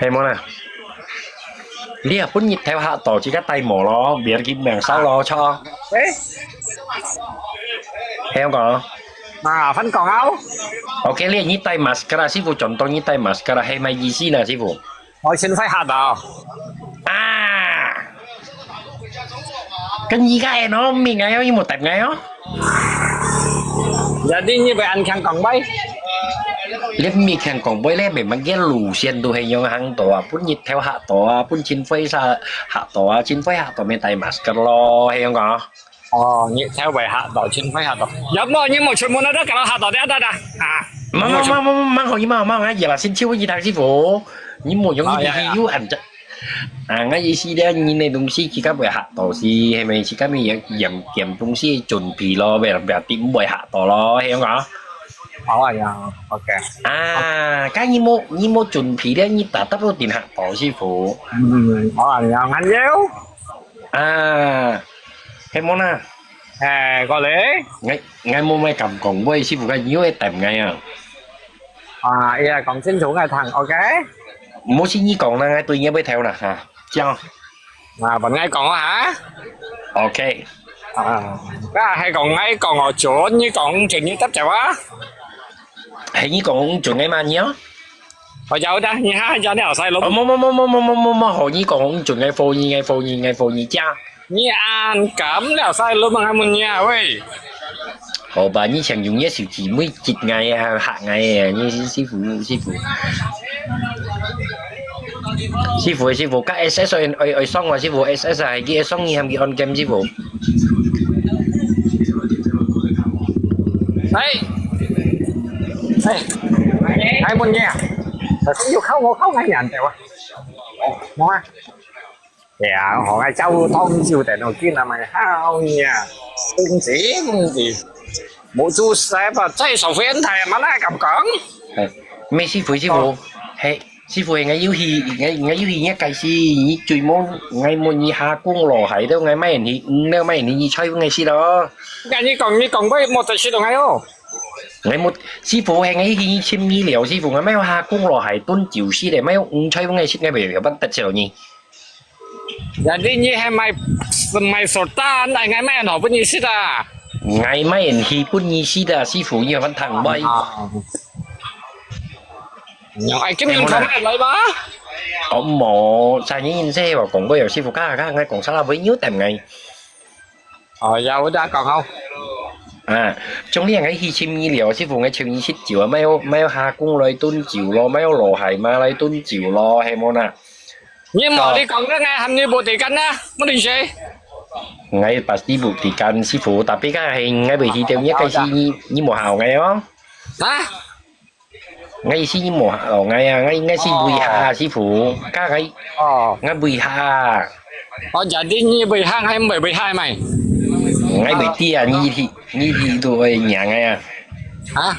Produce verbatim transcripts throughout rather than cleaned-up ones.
係無啦？你啊，本日頭嚇到，自家戴帽咯，別个命燒咯，錯。誒，係咁講。啊，分講啊。OK，你你戴 mask 啦，師傅，轉到你戴 mask 啦，係麼意思呢，師傅？我先快嚇到。啊！跟而家係喏，明个有冇答案哦？Jadi你會恁強講話？你毋係強講話咧，明明个路線都係樣行到啊，本日頭嚇到啊，本前輝沙嚇到啊，前輝嚇到咪戴 mask 咯，係樣講。哦，日頭會嚇到，前輝嚇到。有無？你無出門啊？都搞到嚇到，得得得啊！冇冇冇冇冇，可以冇冇，我也先抽一堂師傅，你無用一點有安全。 啊，𠊎意思咧，人个東西自家會嚇到是，係咪？自家咪嚴嚴嚴東西準備咯，別別啲毋會嚇到咯，係樣啊？好啊，呀，OK。啊，該你無你無準備咧，你打打都定嚇到師傅。嗯，好啊，呀，還有。啊，係無啦？誒，過來。𠊎𠊎無乜敢講，𠊎師傅个，你會等𠊎啊。 啊，哎呀，講清楚𠊎聽，OK？毋好先你講啦，𠊎對你會頭啦哈，這樣。啊，分𠊎講啊哈。OK。啊，該係講𠊎講哦，準，你講準，你答著啊？係你講準个嘛，你哦？我有的，你看，有的，細路。哦，無無無無無無無無，好，你講準个，歡迎个，歡迎个，歡迎，這樣。 你恁敢了，細路問還問你啊喂？好吧，你想用你手指尾接𠊎啊，嚇𠊎啊，你師傅師傅。師傅師傅，該SS愛愛愛上啊，師傅SS啊，係佢愛上你，喊佢on cam師傅。哎哎，還問你啊？有靠我靠𠊎人的哇？哦，無啊。 呀，好，𠊎招呼當久等我見了嘛，好呀，公子公子，無做事吧，在手边台嘛，那敢講？哎，咩師傅師傅，係師傅，𠊎有去，𠊎𠊎有去，你解釋，你最無，𠊎問你下工落海都，𠊎買你，嗯，了買你，你吹風个事咯。該你講，你講過，莫再說了，哎喲。𠊎無，師傅，係𠊎去尋你了，師傅，𠊎買下工落海蹲久息咧，買嗯吹風个事，𠊎袂曉辦得了你。 Jadi你係賣賣sultan，愛𠊎買好分你食啊？𠊎買人去分你食啊，師傅，你有份聽喂。啊，用愛金用錢買來吧？哦，無，三年前我講過有師傅，加加，𠊎講啥啦，會有等𠊎。哦，有得講好。啊，將你𠊎去尋你了，師傅，𠊎請你食酒啊，買買下工來燉酒咯，買落海嘛來燉酒咯，係無啦？ 你無你講个，𠊎喊你無地間啊，無理事。𠊎pasti無地間，師傅，tapi kan係𠊎會去掉你，該時你你無好𠊎哦。啊？𠊎意思你無好𠊎啊，𠊎𠊎是危害啊，師傅，該𠊎哦，𠊎危害啊。哦，jadi你危害，還毋會危害咩？𠊎袂知啊，你去你去都會贏𠊎啊。啊，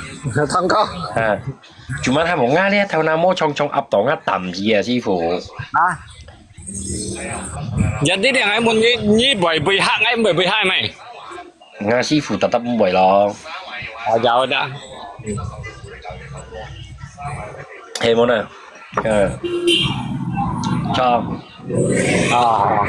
通過。啊。 Cuma他無ngah咧，頭那毛長長壓到ngah擔子啊，師傅。啊？Jadi你愛問你，你會會嚇，𠊎毋會會嚇咩？𠊎師傅特特毋會咯。哦，有的。係無呢？嗯。著。 啊。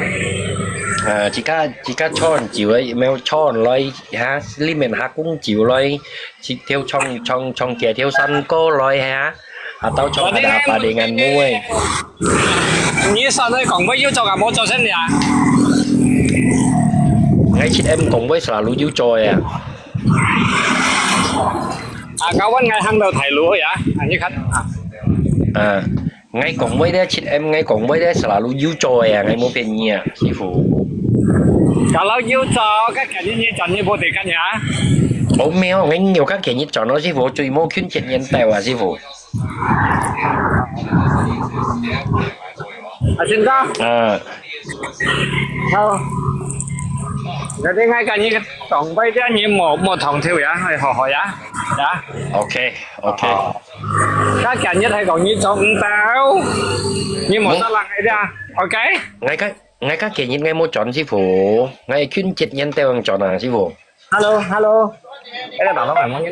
呃，自家自家唱酒个，有無唱來哈？裡面下工酒來，一條唱唱唱幾條山歌來哈？啊，到唱下把你眼目誒。你上次講過有做啊，無做成了啊？𠊎七M講過selalu有做呀。啊，kawan𠊎行到大路呀，啊，你看啊。嗯。 𠊎講話咧，七M，𠊎講話咧，selalu有做个啊，𠊎無騙你啊，師傅。Kalau有做，該今日你轉去無地間呀？哦，沒有，𠊎有該今日轉咯，師傅，最無近七年代啊，師傅。啊，先生。嗯。好。Jadi𠊎今日講話咧，你莫莫同頭呀，好好呀，呀。OK，OK。哦。 該今日係講你做毋到，你無得人个呀，OK？𠊎个𠊎个今日𠊎無轉師傅，𠊎近七年代往轉啊，師傅。Hello，hello，這個打到哪門？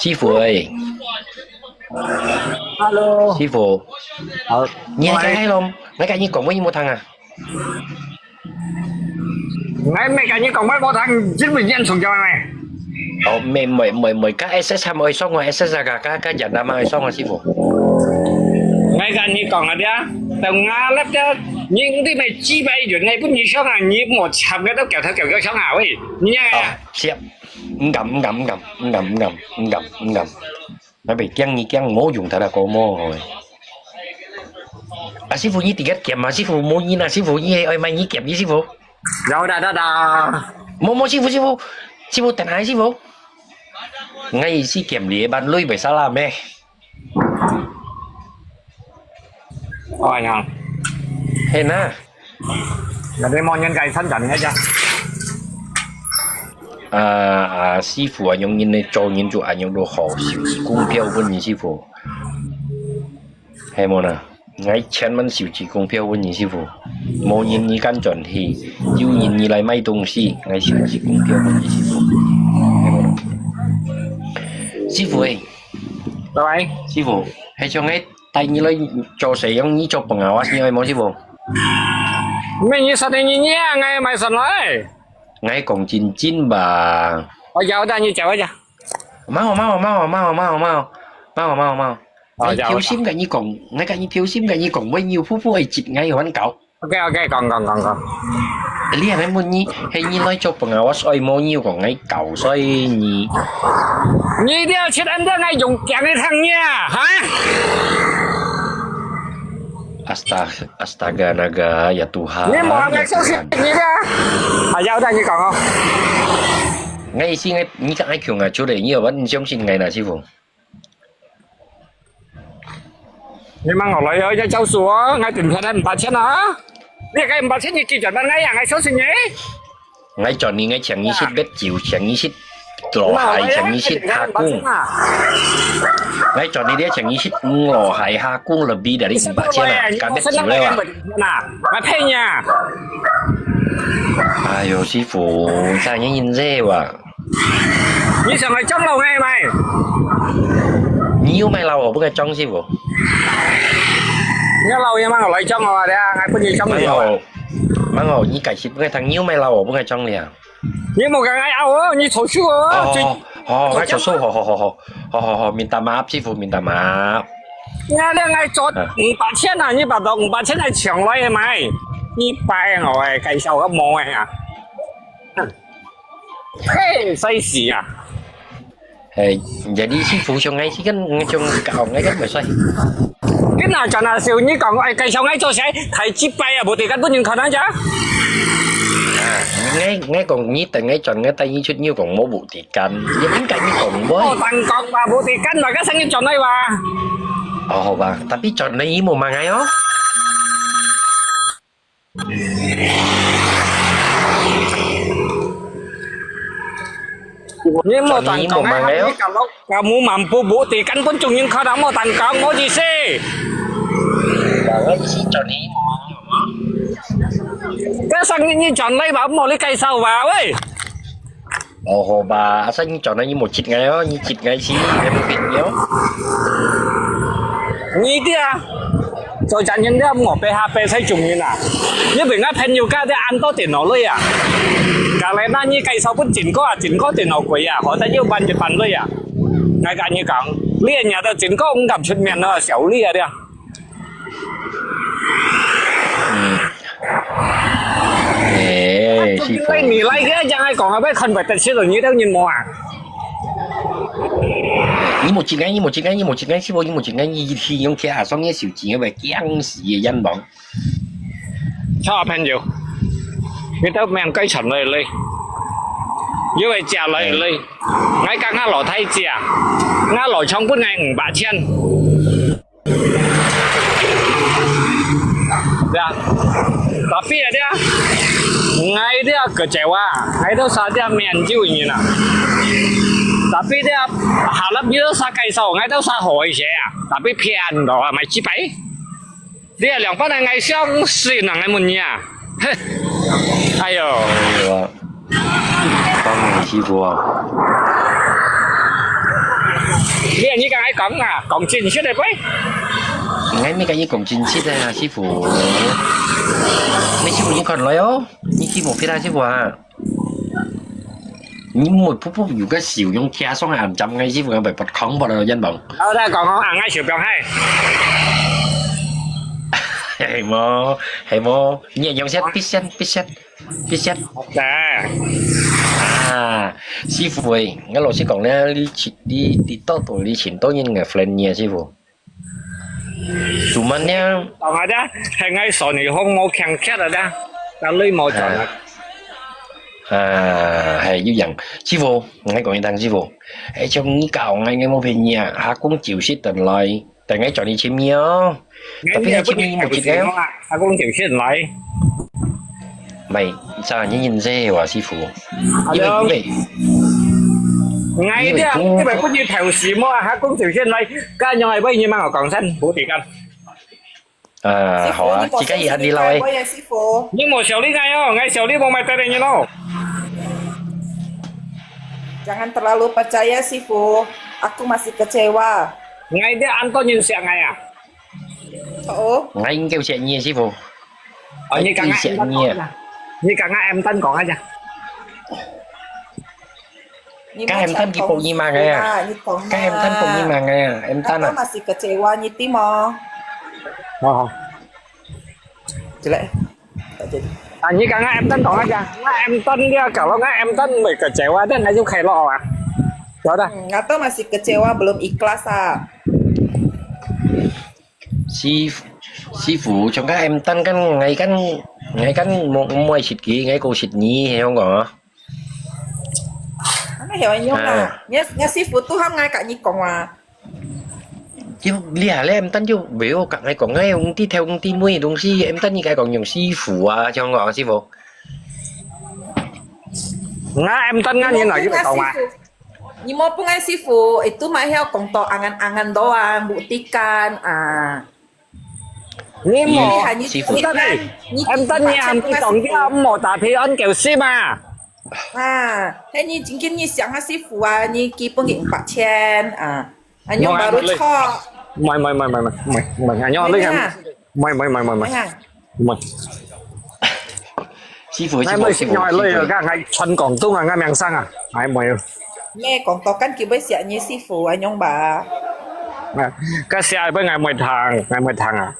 師傅誒。Hello。師傅，好，你還在咯？𠊎跟你講，𠊎有無聽啊？𠊎毋係跟你講，𠊎無聽，真係煙囪叫咩？哦，毋係，毋係，毋係，該S S還愛上啊，S S啊，該，該，該人啊嘛愛上啊，師傅。𠊎跟你講啊，這，等下那個，你，你咪幾百元，𠊎分你上啊，你莫插个都搞頭搞腳上啊，喂，你樣啊？哦，是啊，毋敢，毋敢，毋敢，毋敢，毋敢，毋敢，毋敢。 𠊎會驚你驚，無用頭啦，講無个。啊，師傅，你直接劍啊，師傅，無人啊，師傅，你愛買你劍，你師傅。有啦，得啦。無，無，師傅，師傅，師傅，等下，師傅。𠊎意思劍你萬鐳袂使啦咩？哎呀，係哪？ 那你莫人家參展个呀？啊，啊，師傅啊，用人个做人就恁樣都好，收支公票分你師傅。係無呢？𠊎千萬收支公票分你師傅。無人你敢轉去，有人你來買東西，𠊎收支公票分你師傅。係無呢？師傅誒，拜拜。師傅，係像个 帶你來做事，用你做朋友啊，係無，師傅？咩意思？你你你，𠊎買上來。𠊎講真真吧。哦，有的，你講一下。貓貓貓貓貓貓貓。哦，𠊎挑心跟你講，𠊎跟你挑心跟你講，𠊎有夫婦會接𠊎玩搞。 OK，OK，講講講講。你還問你，係你來做朋友，𠊎所以無你有講𠊎搞，所以你。你一定要切安到𠊎用講个聽你啊，哈？Astaga, astaga, naga, ya Tuhan. 你莫个相信你个。啊，要得你講哦。𠊎意思，你，你講愛窮啊，出來，你有無相信𠊎啦，師傅？ 你問𠊎來哦，要招數哦，𠊎頂天還五百千啊！你个五百千你幾轉還𠊎呀？𠊎相信你。𠊎轉你，𠊎請你食白酒，請你食螺蟹，請你食蝦公。𠊎轉你，你請你食五螺蟹蝦公，lebih dari五百千啊，加白酒了啊！𠊎騙你啊！哎喲，師傅，真係認真哇！ 你想愛裝老𠊎無？你有買老哦，分𠊎裝師傅。你老爺嘛，𠊎來裝哦，等下，𠊎分你裝你哦。蠻好，蠻好，你解釋分𠊎聽，你有買老哦，分𠊎裝了。你莫跟𠊎拗哦，你錯手哦，哦，哦，哦，𠊎錯手，好，好，好，好，好，好，好，minta maaf，師傅，minta maaf。你兩个做五百千啊，你把到五百千來搶來个嘛？你拜我个，介紹个無个啊？ 嘿，衰死啊！哎，jadi師傅想愛去跟，想搞，𠊎跟袂衰。你哪轉啊，少你講，哎，介紹𠊎做事，太失敗啊，無地間本人看啊，咋？啊，𠊎，𠊎講你等𠊎轉，𠊎帶你出，你又講無無地間，你應該你講無。哦，單講嘛，無地間嘛，該生意轉來哇。哦，好吧，tapi轉來你無問𠊎哦。 你莫單講，你莫問个哦。哎，你搞到，搞無滿步步地，根本就人看到莫單講，我意思。我意思做你莫問个哦。該生意你轉來吧，莫你介紹吧，喂。 哦，好吧，asal你轉來你莫接𠊎哦，你接𠊎死，𠊎毋畀你哦。你這啊，做真人了，莫白下白在眾人啊！你分𠊎朋友家的恁多電腦類啊！隔來那你介紹分真哥啊，真哥電腦貴啊，好得有半一半類啊！𠊎跟你講，你也拿到真哥毋敢出面哦，小利啊這。 嗯。哎，師傅。因為你來个，將來講啊，要看不得失了，你都認無啊？你莫接𠊎，你莫接𠊎，你莫接𠊎，師傅，你莫接𠊎，你去用其他上面手機，要驚死个眼望。好朋友，你都命該傳來來，因為借來來，𠊎講𠊎老弟借，𠊎老丈分𠊎五百千。 對啊，tapi啊，對啊，𠊎這个姐啊，𠊎都識這面就人啊。Tapi這下粒你都識介紹，𠊎都識好一些啊。Tapi騙到啊，買幾百。這兩百个𠊎相信啊，𠊎問你啊。哼，哎喲。哎喲。 幫你欺負啊！你你敢愛講啊？講真實个喂？𠊎乜甲你講真實个啊，師傅。你師傅你看來哦，你去無別啊，師傅啊。你莫噗噗有个笑容，徛上來暗針，𠊎師傅𠊎會發狂暴了，人講。然後再講講啊，𠊎小朋友，係無？係無？你用先，必先，必先，必先。對，啊，師傅誒，我老實講咧，你去你你到到你尋到人个 friend 呢，師傅。Cuman 呢，講下啫，係𠊎手女紅無強強个啫，但你無賺啊。啊，係有樣，師傅，𠊎講你聽，師傅，誒，像你教𠊎，𠊎無騙你啊，下工就識得來，但𠊎轉你尋你哦。Tapi 你尋你無錢哦。下工就識來。唔係，啥人認識我師傅？因為因為，𠊎這因為你會分你頭先麼？下工就識來，該樣係為你問我講聲，無地間。啊，好啊，自家也你老誒。師傅，你莫笑你𠊎哦，𠊎笑你無買得人哦。 Jangan terlalu percaya, Sifu. Aku masih kecewa. Ngai dia anton yun siya ngaya. Oo. Ngai ngkeu siya niya, Sifu. Oh, ni kanga siya anton niya. Ni kanga anton kong aja. Ka em tan ki po ni ma ngaya. Ka em tan po ni ma ngaya. Em tan Aku ah. Masih kecewa, ni timo. Oh. Jelek. Tak jadi. Ah, ni kanga em tan kong aja. Nga em tan dia kalau nga em tan mai kecewa dan aja kayak lo ah. Tahu dah. Hmm, atau masih kecewa, belum ikhlas ah. Sifu, Sifu, 像个 em tan kan ngai kan ngai kan mo mo sit ki ngai ko sit ni he hong ko. Ano hewan yung na? Nya nya Sifu tu ham ngai kat ni kong wa. 就厉害咧，em tan 就没有讲，还讲哎，用地头用地妹东西，em tan 应该讲用师傅啊，像讲师傅。 Nga em tan nga ni na yun tong ah. Ni mo pun ngai Sifu, itu mah hiao kong to angan-angan doang, buktikan ah. Ni mo, Sifu. Em tan ni am ki tong dia mo tapi on keu si ma. Ah, hei ni jingkin ni siang ha Sifu ah, ni 基本个五百千啊，啊用 baru 错。 Mai mai mai mai mai mai mai anyo le kan. Mai mai mai mai mai. Mai. Sifu, Ngai Sifu, mai Sifu, sinyo le Sifu. Ka ngai chon kong tung ah ngai miang sang ah. Ngai mai. 咩講到跟佢會寫你師傅啊，用吧。 Ka sia pe ngai mai thang, ngai mai thang ah.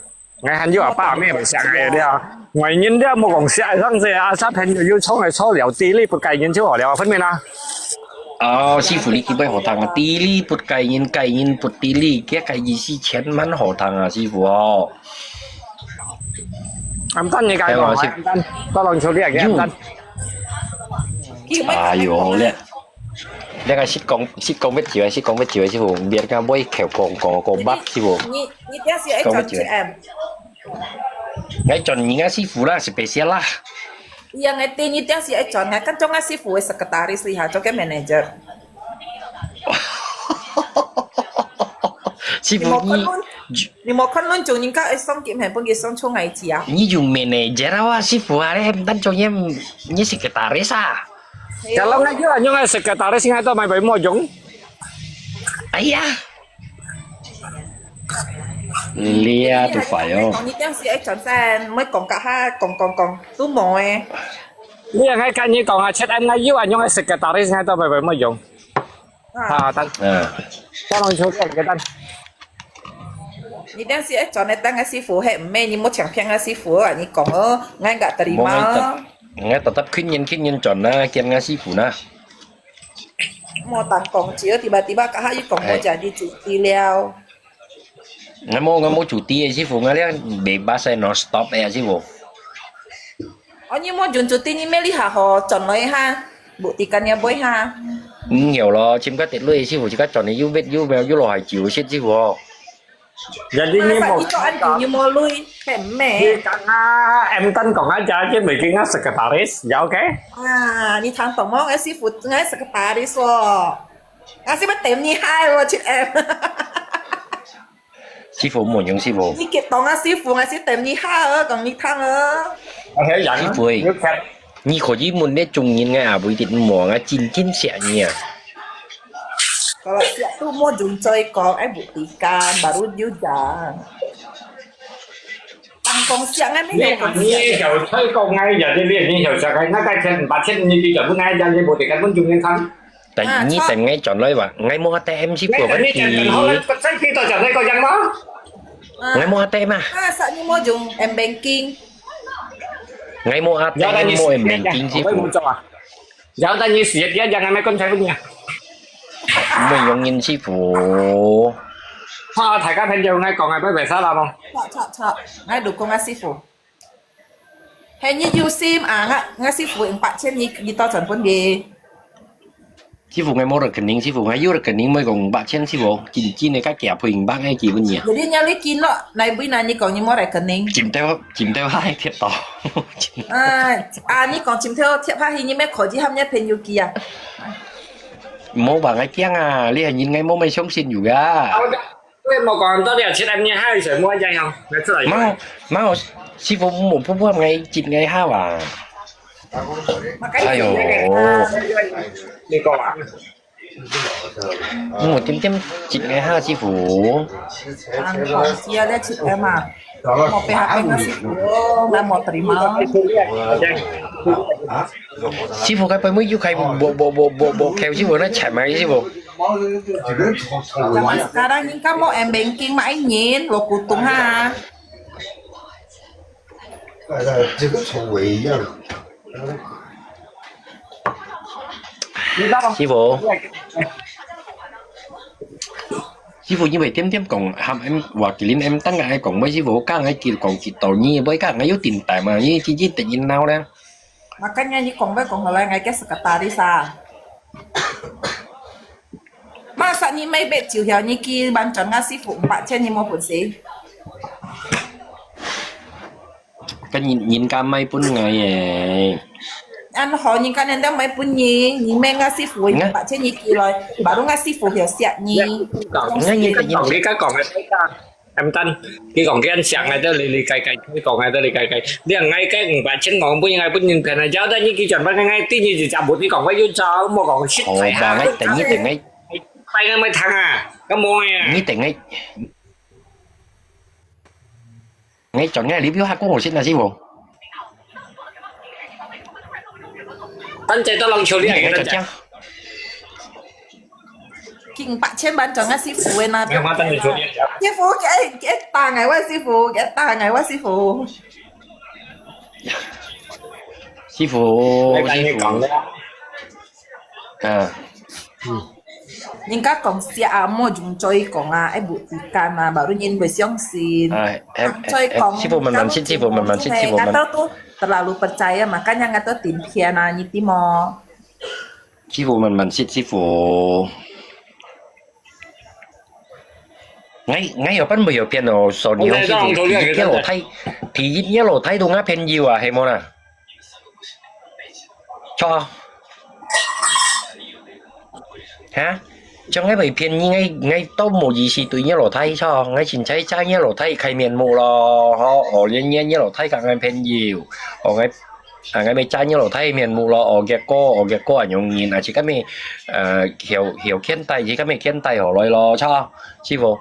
Ngai han yo apa me sia ngai dia. Ngai nyin dia mo kong sia sang se asa pen yo yo chong ai cho liao ti li bu kai nyin cho liao fen me na. 哦，師傅，你基本好聽啊！地理不改人，改人不地理，這个意思千萬好聽啊，師傅哦。 Em tan ni kai kong, em tan. Tolong cho dia em tan. 哎喲，這，這个識講，識講乜少，識講乜少，師傅，別个會口講講講白，師傅。你你點是一轉七M？𠊎轉你个師傅啦，special啦。 Iya ngai ti ni tiang si ai chon ngai kan chong ngai sifu sekretaris li ha chong ke manager. 師傅，你你莫看論，你莫看論中人家ai song kim hen pun ki song chong ngai chia. 你就 manager 啊，師傅啊，你單做你你 sekretaris 啊。 Kalau ngai jua nyong ai sekretaris ngai to mai bai mo jong. 哎呀，你啊，都快哦。 Ni tiang si ai chon sen, mai kong ka ha kong kong kong tu mo eh. Ni ngai kan ni kong a chet an ngai jua nyong ai sekretaris ngai to mai bai mo jong. Ha tan. 嗯， Tolong cho dia ke tan. Ni tiang si ai chon ai tang ngai sifu he me ni mo chang piang ngai sifu ah ni kong oh ngai nggak terima. 𠊎特特訓練訓練轉啦，見𠊎師傅啦。 Mo tang kong chiu tiba-tiba ka ha yu kong mo jadi cuti liao. 𠊎無𠊎無主題个師傅，𠊎咧袂巴塞 non stop 个師傅。 Oh ni mo jun cuti ni me li ha ho chon loi ha. Bu ti kan ya boy ha. 嗯，有咯，尋个跌落師傅，自家轉去又別又又落海九十師傅哦。 Jadi ni Masa mo. Ito an ni mo lui he me. Ni kan a em tan kong aja je mai ki ngai sekretaris, ya oke? Ah, ni tang tong mo ngai sifu ngai sekretaris wo. Ngai sifu tem ni hai wo chet em. 師傅無用師傅。 Ni kit tong ngai sifu ngai si tem ni hai oh kong ni tang oh. Oke, yang. Sifu. 你可以問你中人个啊，不一定無啊，真真實你啊。Kalau siap tu mau jumpa ikon, eh, buktikan, baru you dah. Tangkong siap kan ni, ni, tangkong ni siap. Heo cai kau ngai ya, dia lihat ni heo cai kai, ngai kai chen, ba chen ni di jauh ngai ya, ni buktikan pun jumpa kan. 但你等𠊎轉來話，𠊎無ATM師傅，你等你轉來，好了，再去到轉來个樣嗎？啊，𠊎無ATM啊。啊，啥你無用M Banking？𠊎無ATM，無M Banking，師傅。有得你試一下，我也無做啊。有得你試一下，樣，𠊎買棺材分你啊。毋會用人，師傅。好，大家朋友，𠊎講啊，拜拜，salam哦。好，好，好，𠊎就講啊，師傅。 係你有心啊，𠊎，𠊎師傅用八千你，你多轉分佢。師傅，𠊎無rekening，師傅，𠊎有rekening，毋會講五百千，師傅，緊緊个，該寄配五百个寄分你啊。Jadi你要你緊咯，來為難你講你無rekening。Chim頭，chim頭下貼到。啊，啊，你講chim頭貼下去，你乜可以喊你朋友寄啊？無吧，𠊎驚啊，你係人，𠊎無乜相信有啊。 對，莫講到了，七點你還有什麼樣樣？來，出來。Mau，mau，師傅，無婆婆，𠊎接𠊎下啊。哎喲，你講啊。我點點接𠊎下，師傅。啊，你講，只要你七點嘛，莫被下被我師傅，𠊎無terima。師傅，該杯妹又開，啵啵啵啵啵，開師傅，該切埋，師傅。 Zaman sekarang ni kan mau M Banking mak ingin, lo kutung ha. 这个臭味一样。師傅，師傅，因為點點講，喊M，話佢恁M單个，講，乜師傅，講，佢講幾多年，會講，佢有電台嘛，佢，佢，佢等人鬧咧。 Makanya你講，你講好來，𠊎个sekretaris啊。Masa你買杯酒曉，你去搬轉𠊎師傅五百千，你無本事。跟人，人家買分𠊎个。恁好，人家人家買分你，你買𠊎師傅五百千，你寄來，baru𠊎師傅曉惜你。𠊎，你，你，你講，你講个，你講。 M單，佢講佢恁想个，都理理解解，佢講个都理解解。你講𠊎个五百千講分𠊎分人騙啊，有得你佢轉分𠊎，第二就就無你講，𠊎有找，莫講實在啊。好吧，𠊎等一等，𠊎拜𠊎莫聽啊，咁無啊。你等𠊎，𠊎轉𠊎你表下講我先啊，師傅。 等陣到冷球你還記得講？佢五百千萬轉啊，師傅个那。沒有，我等你說你講。師傅，佢，佢打𠊎，我師傅，佢打𠊎，我師傅。師傅，師傅。嗯。 人家講惜啊，莫用嘴講啊，愛buktikan啊，baru人會相信。啊，哎，哎，哎，師傅慢慢食，師傅慢慢食，師傅慢。Kata tu terlalu percaya, makanya kata tin騙啊，你知無？師傅慢慢食，師傅。𠊎，𠊎有辦法有騙哦，手牛師傅，第一个老太，第一个老太都𠊎朋友啊，係無啦？ 著。哈？像𠊎會騙你，𠊎，𠊎都無意思對你老弟著，𠊎凊彩詐你老弟開面目咯，吼，哦，連你，你老弟講𠊎朋友，哦，𠊎，啊，𠊎會詐你老弟面目咯，哦，結果，哦，結果恁樣人，啊，就咁樣，呃，曉，曉牽帶，就咁樣牽帶下來咯，著，師傅。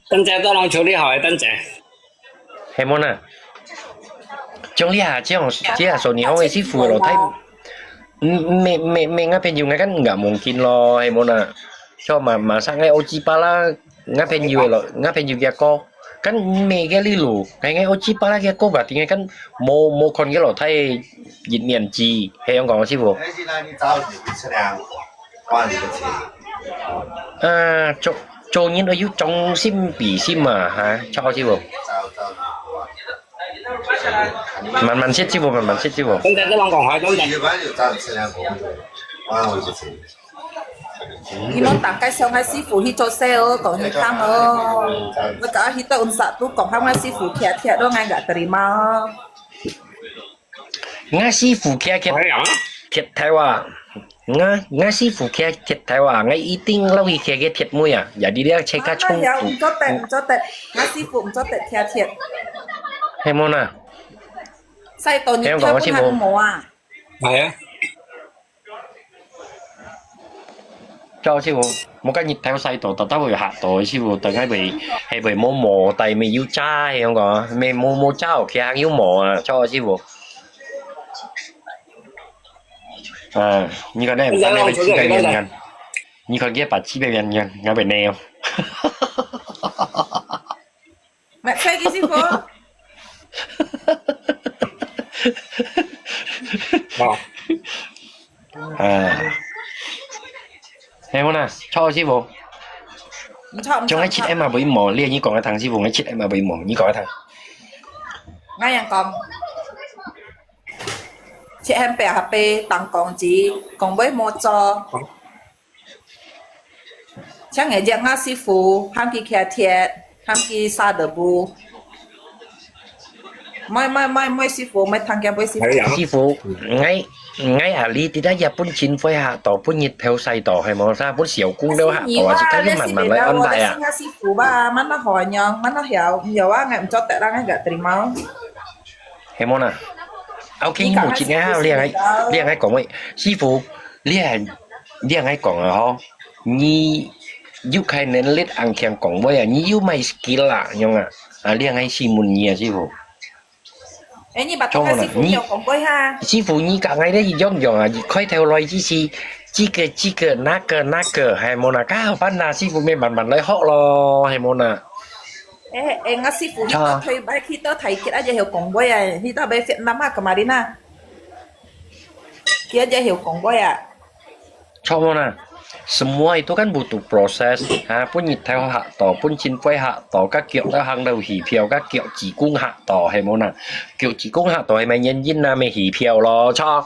等陣到人處理好，等陣。 係無呢？像這下，這樣，這下手牛个師傅咯，太，嗯，無，無，無，𠊎朋友𠊎kan nggak mungkin咯，係無呢？像嘛，嘛生个O G Pala，𠊎朋友个咯，𠊎朋友个哥，kan無个哩咯，𠊎个O G Pala个哥吧，定个kan無，無看个咯，太一面子，係樣講，師傅。 啊，做，做人愛有將心比心嘛，哈，著師傅。慢慢食，師傅，慢慢食，師傅。等陣再講講，哈，等陣。你們大概想𠊎師傅去做事哦，講你聽哦。我搞到去到unsa都講喊𠊎師傅貼貼，都𠊎nggak terima哦。 𠊎師傅徛徛，哎呀。徛頭啊！𠊎，𠊎師傅徛徛頭啊！𠊎一定落去徛个徛尾啊！也你這切較衝突。哎呀，毋做得，毋做得，𠊎師傅毋做得徛徛。係無啦？使到你徛分還無啊？係啊。叫師傅，莫个日頭晒到，特特會嚇到，師傅，等下會，係會無毛，但係又炸，係樣講，會無毛炸，屋企行有毛啊，叫師傅。啊，你看那，你看那个七百元，你看，你看這把七百元，你看，你看會呢哦。Mat Fred 个師傅。哦。啊。係無啦，錯師傅。毋錯，毋錯，將該七M啊，毋好，你講个聽，師傅，該七M啊，毋好，你講个聽。𠊎樣講，七M八下背當講字，講會無做。 請𠊎約𠊎師傅，喊佢騎鐵，喊佢沙德布。毋，毋，毋，毋，師傅，毋，聽見，毋，師傅。哎呀。師傅，𠊎，𠊎阿里，你在日本真會嚇到，分日頭晒到，係無？啥，分小公都嚇到啊，自家又慢慢來安排啊。𠊎師傅吧，慢慢好樣，慢慢曉，有啊，𠊎毋做得啦，𠊎个terima。係無啦？OK，你無接𠊎哈，你愛，你愛講話，師傅，你係，你愛講啊吼。 你有開能力恁強講話啊，你有買skill啊，樣啊？啊，你愛試問你啊，師傅。哎，你把做麼个啦？師傅你有講過哈？師傅，你講个咧一樣樣啊，你開頭來只是這個這個那個那個，係無啦？較好辦啦，師傅，慢慢來學咯，係無啦？哎，哎，𠊎師傅，你到台北去到泰國啊，也有講過啊，你到北越南啊，幹嘛的呢？佢也有講過啊。 Chok mo na, semua itu kan butuh proses, ha, pun nyit thèo hak to, pun chin poi hak to, ka kiok ta hang dau hì phiao, ka kiok chỉ cung hak to, hè mo na. Kiok chỉ cung hak to, hè mai nyen yin na me hì phiao lo, chok.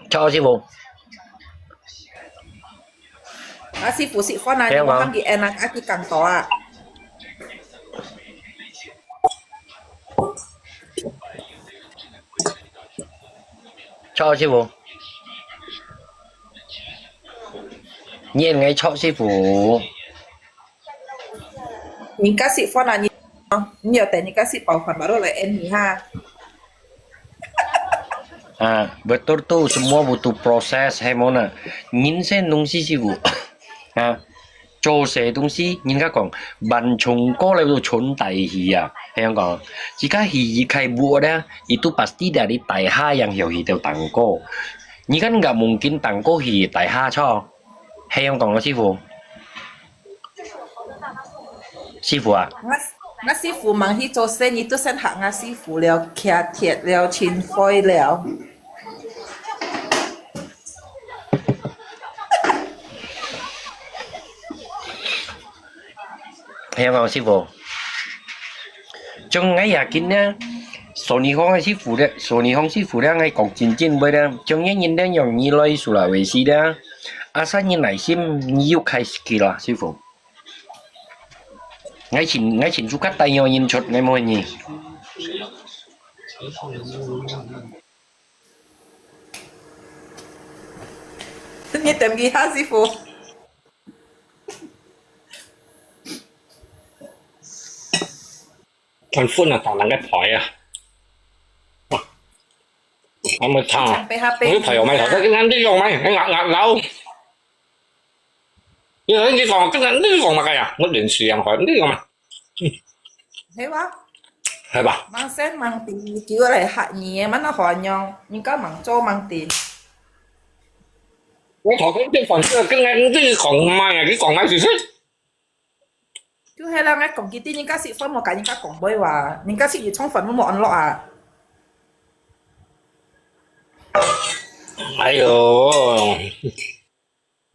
Chok, sư傅. A sư傅, sư傅na, ni mo hang ki en a, a ki kang to a. Chok, sư傅. Nyen ngai chok, sư傅. Ni ka sư傅na, ni, ni yo te ni ka sư bảo khoản baru le en ni ha. Ah, betul tu, semua butuh proses, hè mo na. Nyin sen nung si, sư傅. Ha. 做事東西，人家講，萬重高樓都重大喜啊，係樣講。自家喜一開步咧，itu pasti dari大下樣曉去到頂高。你看，nggak mungkin頂高去大下，著？係樣講个，師傅。師傅啊。𠊎，𠊎師傅吂去做生意，都先學𠊎師傅了，騎鐵了，清灰了。 係啊，師傅。像𠊎也緊呢，索尼康个師傅咧，索尼康師傅咧，𠊎講真真話咧，像你人咧，用你來Sulawesi咧，asal你耐心，你有開skill啦，師傅。𠊎親，𠊎親自家帶樣人出，𠊎問你。 你等佢哈，師傅。看分啊，打人个牌啊。哇，還沒唱啊。你唱杯哈杯。我个牌有賣，你看你用賣，你咬，咬，咬。你，你講，你講麼个呀？我連續兩回，你講嘛。 係哇？係吧？吂先吂知，叫來嚇你个，麼个好樣，人家吂做吂知。我頭先對反正跟人你講嘛，你講來試試。就係啦，𠊎講佢知，人家識分，莫甲人家講話哇，人家識有充分，莫安樂啊。哎喲。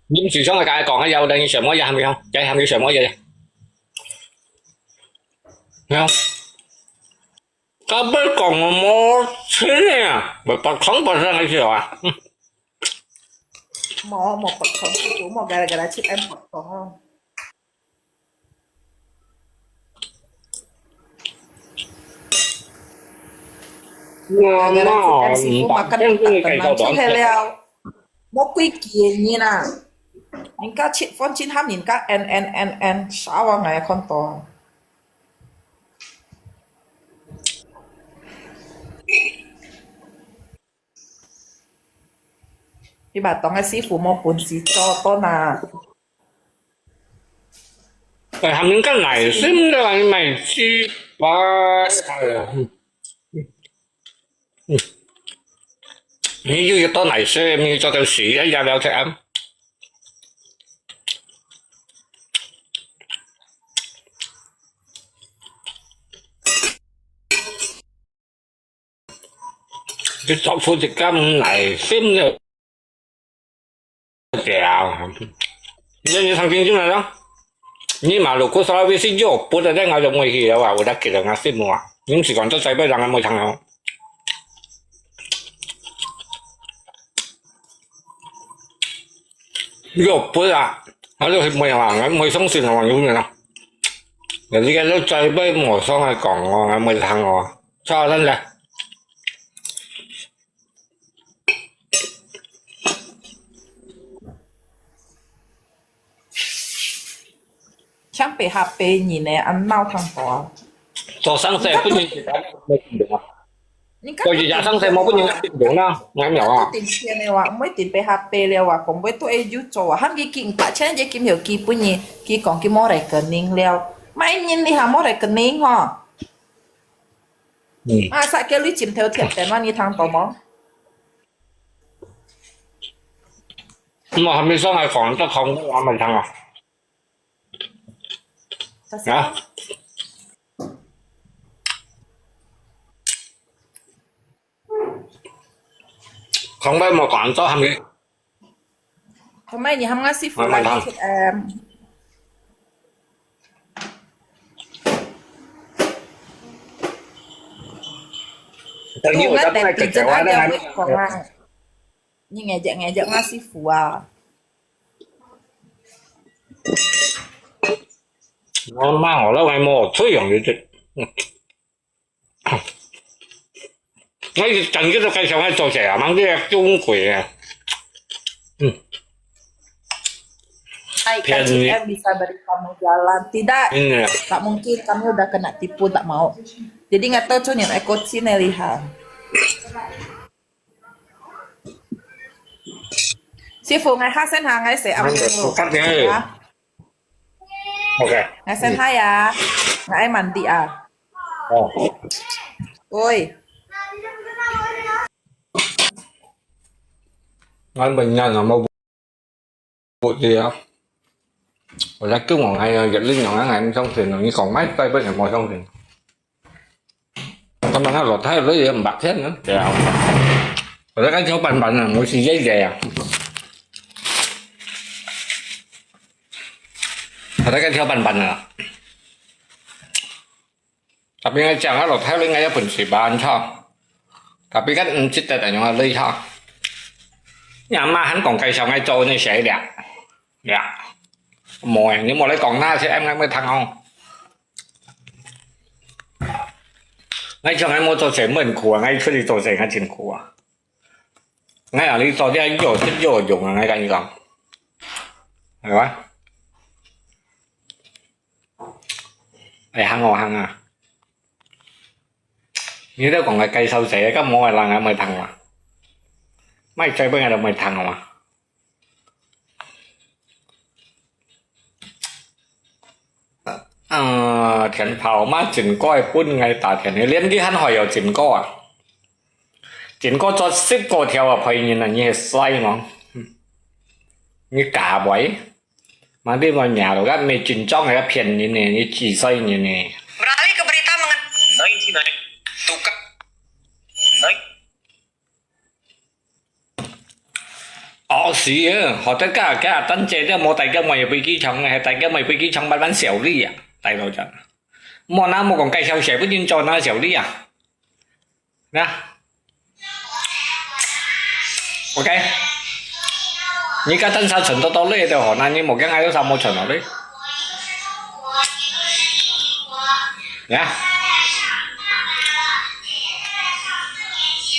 你毋使上來甲𠊎講，有等你想麼个，喊佢，該喊佢想麼个。呀，甲你講我無錢啊，無八通八通个時候啊。無，無八通，無，無，該來，該來，七M八通哦。 我嘛，師傅嘛，跟你打个嘛，就係了。莫怪佢个人啊。人家七分鐘喊人家N N N N，啥話𠊎也看到。你把當个師傅無本事做到哪？哎，他們个耐心的，你買雞巴，哎呀，嗯，嗯，嗯，你又有多耐心，你做到死，哎呀，了解啊。你做出一个耐心的。 对啊，你你曾经进来咯，你马路过稍微是右不的，那个就没去了啊，我在给人家信我啊，你是讲这这被人家没看哦。右不啊，他就没有啊，没相信啊，有人啊，有这个就这被没上来讲哦，还没看哦，操，真的。 像白客白人呢，恁鬧當多啊。做生意本人自家無信用啊。你講做一隻生意無本人信用啊，啱無啊？毋會定錢个話，毋會定白客白了啊，講會對有做啊，喊佢緊八千隻金條寄分你，佢講佢無rekening了，買人你還無rekening吼？嗯。啊，煞叫你枕頭貼等啊，你聽到無？ 我還沒上來講，這講我還沒聽啊。啊？講我沒講，這還沒。同埋你喊我師傅來慢慢聽。K M。等於我在那個講啊，那還沒。 你ngejek-ngejek我師傅啊。我罵我老外母，最容易的。我一整个都该想要做起来，忙这个中国啊。嗯。Ay, 便宜。K M bisa beri kamu jalan. Tidak. Ini. Tak mungkin, kami udah kena tipu, tak mau. Jadi nggak tahu tu ni, ekor Cina lihat. 師傅，𠊎下先下，𠊎食暗晡咯。我看你。啊？OK。𠊎先下啊，𠊎愛mandi啊。哦。喂。𠊎問人啊，無 不知啊。我在跟我那个月令用啊，俺相信了，你讲买再不能我相信。他们那老太太也很白天呢，对啊。我在看小板板呢，我是爷爷啊。我在看小板板呢。 Tapi ngai chang a lo thai lo ngai a pun si ban cho. Tapi kan ncit ta ta nyong a lei cho. Nya ma han kong kai sao ngai cho ne sai lia. Ya. Mo ni mo lai kong na si em ngai mo thang ong. Ngai cho ngai mo cho sai mo en ku a, ngai cho li cho sai ngai chin ku a. Ngai a li cho dia yo sit yo yong a ngai kan kong. Hai wa. Ai hang o hang a. Ni da kong ai kai sao sai, ka mo ai lang ai mai thang ma. Mai chai bang ai mai thang ma. À, thiện pháo mà chính có ai phun ngay ta thiện, liên đi hẳn hỏi ở chính có à. Chính có cho ship có theo à, phải nhìn là như sai mà. Như cả buổi. Mà đi vào nhà rồi các mẹ chính trong hay phiền như này, như chỉ sai như này. Beralih ke berita mengenai tukar. Ơ, xí ơ, họ tất cả các tân chế đó mua tại cái mày bị ký chồng này, tại cái mày bị ký chồng bán bán xẻo đi à, tại đâu chẳng. Mua nó mua còn cây sao xẻo với nhân cho nó xẻo đi à. Nè. Ok. Ni ka tan sa chun to to le to ho na ni mo kyang ai sa mo chun le. Ya.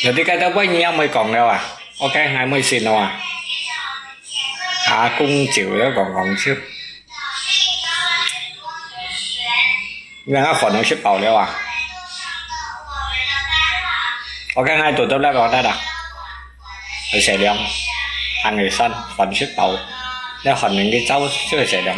Jadi ka ta bai ni yang mai kong le wa. Ok, ngai mai sin wa. Ha kung chiu le kong kong chiu. Nang a phone nang ship out liao a. Ok, ngai tu tu la ko ta da. Ai sai liang. 行个山，飯食飽，了寒冷个燥，食个涼。